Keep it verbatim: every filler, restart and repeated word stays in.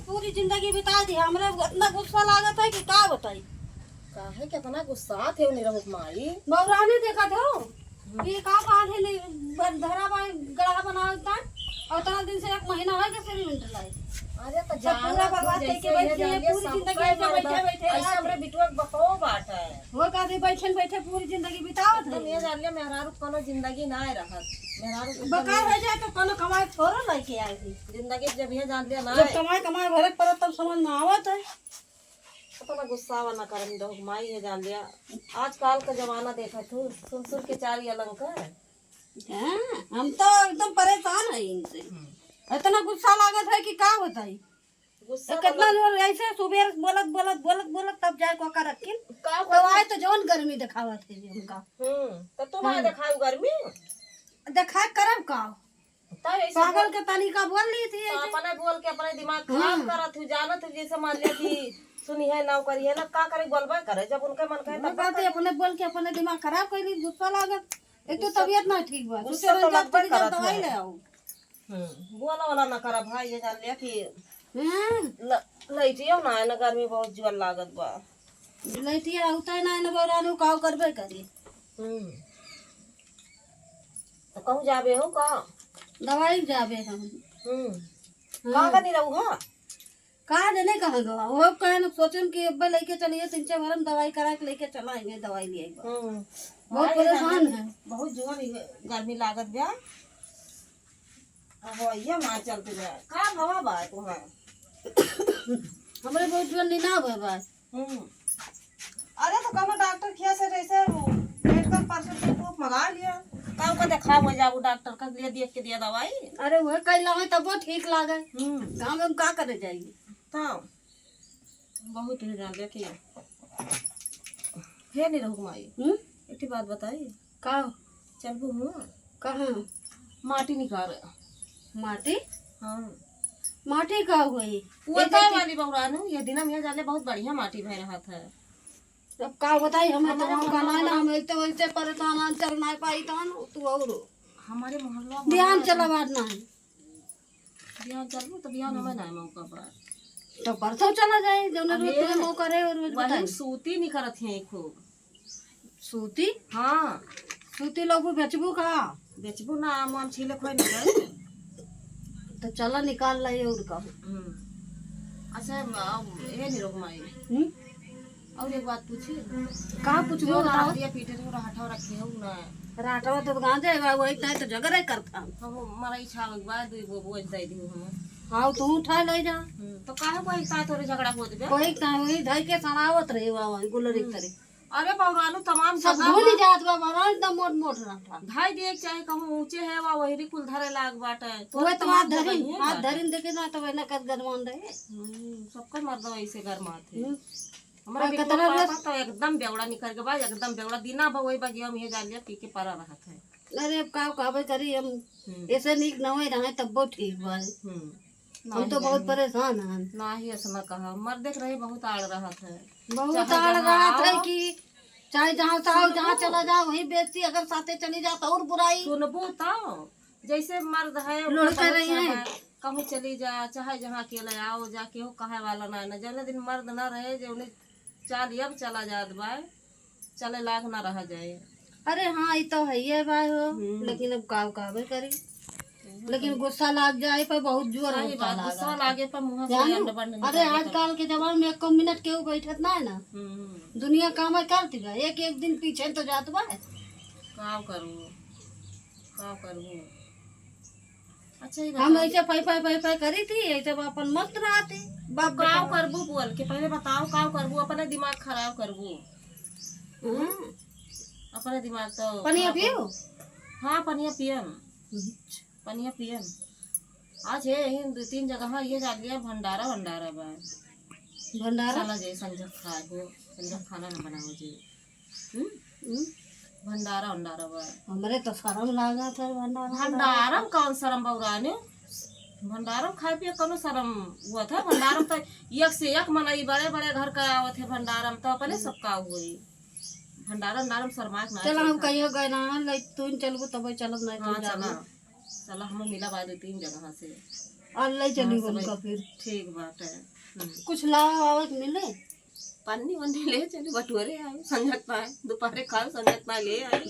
पूरी जिंदगी बिता दी। हमरा इतना गुस्सा लागत है कि का बताई। काहे के इतना गुस्सा थे उन्हें रहो माई? बौरानी देखत हो, ये का बात है, नहीं, बर-, धरा बा, गड़ा बनावत बा, और इतना दिन से एक महीना हो गया, सिर्फ मिनट लाई। अरे तो सब जाना पूरा तू बर्बाद जैसे करके ये बैठी है, जान लिया, पूरी जिंदगी सबका ऐसे मर्द बैठे, बैठे ऐसे रहत हमरे है। बिटुआ के बको बात है। हो का दे, बैठे, बैठे पूरी जिंदगी बितावत एकदम है। ये जान लिया, मेहरारू कोनो जिंदगी ना आए रहत। मेहरारू के बका एकदम हो जाए तो कोनो कमाई थोड़ो लेके आए थी। जिंदगी जब ये जान लिया ना जब आए। कमाई, कमाई भरे के पड़त, तब समझ में आवत है। इतना गुस्सा वाला करम दो, माई ये जान लिया। आजकल का जमाना देखा तू, सुन सुन के चार ये अलंकार। हाँ, हम तो एकदम परेशान है इनसे। हम्म। इतना गुस्सा लागत है कि का बताई। गुस्सा तो कितना वाला जोर ऐसे सुबह बोलत, बोलत, बोलत, बोलत तब जाए कोका रखिन। का तो बोलत? आए तो जौन गर्मी दिखावत है जी हमका। हम्म, तो तुम हम्म। आए दिखाओ गर्मी? दिखाए करब का? तब ऐसे पागल बोल के तरीका बोल ली थी तो ऐसे। अपने बोल के अपने दिमाग खराब हम्म। करत हूँ, जानत हूँ, जैसे मान लिया कि सुनी है ना, करी है ना, का करे, बोलबे करे, जब उनके मन कहे वो तब बात है, करे। अपने बोल के अपने दिमाग खराब कर ली, गुस्सा लागत। एक तो गुस्सा तबीयत ना ठीक बा, गुस्सा सोचे तो रंजन लगबे तनी जब करत दवाई है। ले आओ। हम्म, बोला वाला ना करा भाई, ये जान लिया कि हम्म। ल-, लइटियो ना है ना, गर्मी बहुत जोर लागत बा। लइटिया होता है ना, ना बौरानू काव करबे करी। हम्म। तो कहूँ जाबे हो का? दवाई जाबे हम। हम्म। हाँ। का करनी रहू हा? का जने कहाँ गवा? वो कहे न सोचन कि अब्बे लेके चलिए, तीन चार बार हम दवाई करा के लेके चला आएंगे, दवाई ले आएंगे। हम्म। बहुत भाई, परेशान गर्मी, है। बहुत जोर ही गर्मी लागत बा। अब ये मार चलते बा। का हवा बा तुहां? हमरे बहुत जोर नीना हुए बा। हम्म। अरे तो कौनो डॉक्टर खिया से जैसे वो मेडिकल परसों से proof मंगा लिया। का ओका देखाओ, जाओ डॉक्टर का लिए देख के दिया दवाई। अरे वह कैला है तब वो ठीक लागे। हम्म। गाँव में हम का करे जाएगी? तो बहुत ही जान लिया कि हे नहीं रहू माई। हम्म? एक बात बताई। का? चलबू हुआ? कहाँ? माटी निकाल। माटी? हाँ। माटी का हुई? वो एक ताई एक वाली बहुरान हूँ, ये दिना में जाले बहुत बढ़िया माटी भय रहा था। अब का बताई, हमें तो हमारे हम का ना, मोहल्ला ना, हम ऐसे वैसे परेशान, हम चल ना पाई तहन, तू और हमारे मोहल्ला ध्यान वाला चला बात ना है। बिहान चलबू तो बिहान हमें ना मौका बा। तो परसों चला जाए, जौन रोज अबे, तुम्हें मौका रहे और रोज वही बताई। सूती निकरत है खूब। सूती? हाँ। सूती लोग बेचबू का? बेचबू ना, आम आम छीले कोई ना जाए। तो चला निकाल लाई और का। हम्म। अच्छा, अब ये नहीं रोक माई। हम्म? और एक बात पूछी? का पूछबू, जो बताओ। राहटिया पीटे थे, राहटवा रखे हो ना। राहटवा तो गांजे बा, वही तय तो झगड़े करता। हम मरई छावे के बाद दुई गो बोझ दे दियो हम। हाँ, तू उठा ले जा। हम्म, तो काहे कोई का तोरे झगड़ा होत बे? कोई का वही धई के सड़ावत रहे बा, वही गुलरी हम्म। तरे। अरे बौरानू तमाम सब जगह भूल बा। जात बा, बौरानू एकदम मोट मोट रहता। धई दिए के चाहे कहूँ ऊंचे है, वा वही कुल धरे लाग बाटे। तोरे वही तो तमाम हाथ जगह धरिन, ही है हाथ बाटे। धरिन देखे ना तो वही ना कद गदमान रहे। हम्म, सबका मर्द वैसे गरमात है। हम्म। हमारे और बिटिया कितना पापा रस- तो एकदम बेवड़ा निकल के बा, एकदम बेवड़ा दिना भर वही बगिया में ये जालिया पी के पड़ा रहत है। अरे अब का कहबे करी हम, हम्म। ऐसे नीक नवे रहे तब्बो ठीक बा। हम्म। हम तो नहीं बहुत है। परेशान हैं। ना ही ऐसा ना कहा, मर्दे के रहे बहुत आड़ रहत है। बहुत चाहे आड़ जहाँ रहत है आओ। कि चाहे जहाँ से आओ, जहाँ सुनबू। चला जाओ, वहीं बेइज्जती, अगर साथे चली जाओ तो और बुराई। सुनबू तो जैसे मर्द है, उनका लड़के बहुत रही सब हैं। है। कहूँ चली जा, चाहे जहाँ अकेले आओ, जा केहू कहे वाला ना, ना। जौने दिन मर्द ना रहे, जौने चाल अब चला जात बा, चले लाग ना रह जाए। अरे हाँ, ई तो है ये बा हो, हम्म। लेकिन अब का कहबे करी। हम्म। लेकिन गुस्सा लाग जाए पर बहुत जोर सही गुस्सा बात, लाग गुस्सा जाए। लागे पर मुँह से जानू, अंड बंड निकल अरे जाता। आजकल के जमाने में एको मिनट केहू बैठत ना है ना। हम्म। दुनिया काम करती बा, एक एक दिन पीछे तो जात बा। का करू, का करू। अच्छा, ये हम बताओ। ऐसे पाई, पाई, पाई, पाई करी थी, ऐसे वो अपन मस्त रहती। बाप का बताओ। करबू बोल के, पहले बताओ, का करबू? अपने दिमाग खराब करबू। हम्म। अपने दिमाग तो पनिया खराब पियो? कर-, हाँ, पनिया पियम। अच्छा। पनिया पियम। आज ये, यही दो तीन जगह ये जा लिया, भंडारा, भंडारा बा। भंडारा? चला जाए, संझा खाए हो, संझा खाना ना बनाओ जी। हम्म? हम्म? भंडारा, भंडारा बा। हमरे तो शरम लागत है, भंडारा, भंडारा में कौन शरम बौराने? भंडारा में खाए पिए कौनो शरम हुआ था? भंडारा में तो एक से एक मनई बड़े बड़े घर का आवत है भंडारा में, तो अपने सबका हुई। भंडारा, भंडारा में शर्माए के ना चला, हम चाहिए। कहियो गए ना, नहीं, तू चलबू तब चलब, नहीं, हाँ, तू जाबू। चला। चला, हमें मिला बा दो तीन जगह से। और ले चली हाँ, उनका सब फिर। ठीक बात है। हम्म। कुछ लावा वावा के मिले? पन्नी वन्नी ले चली, बटोरे आए, संझक पाए, दोपहरे खाओ, संझक पाए ले आए।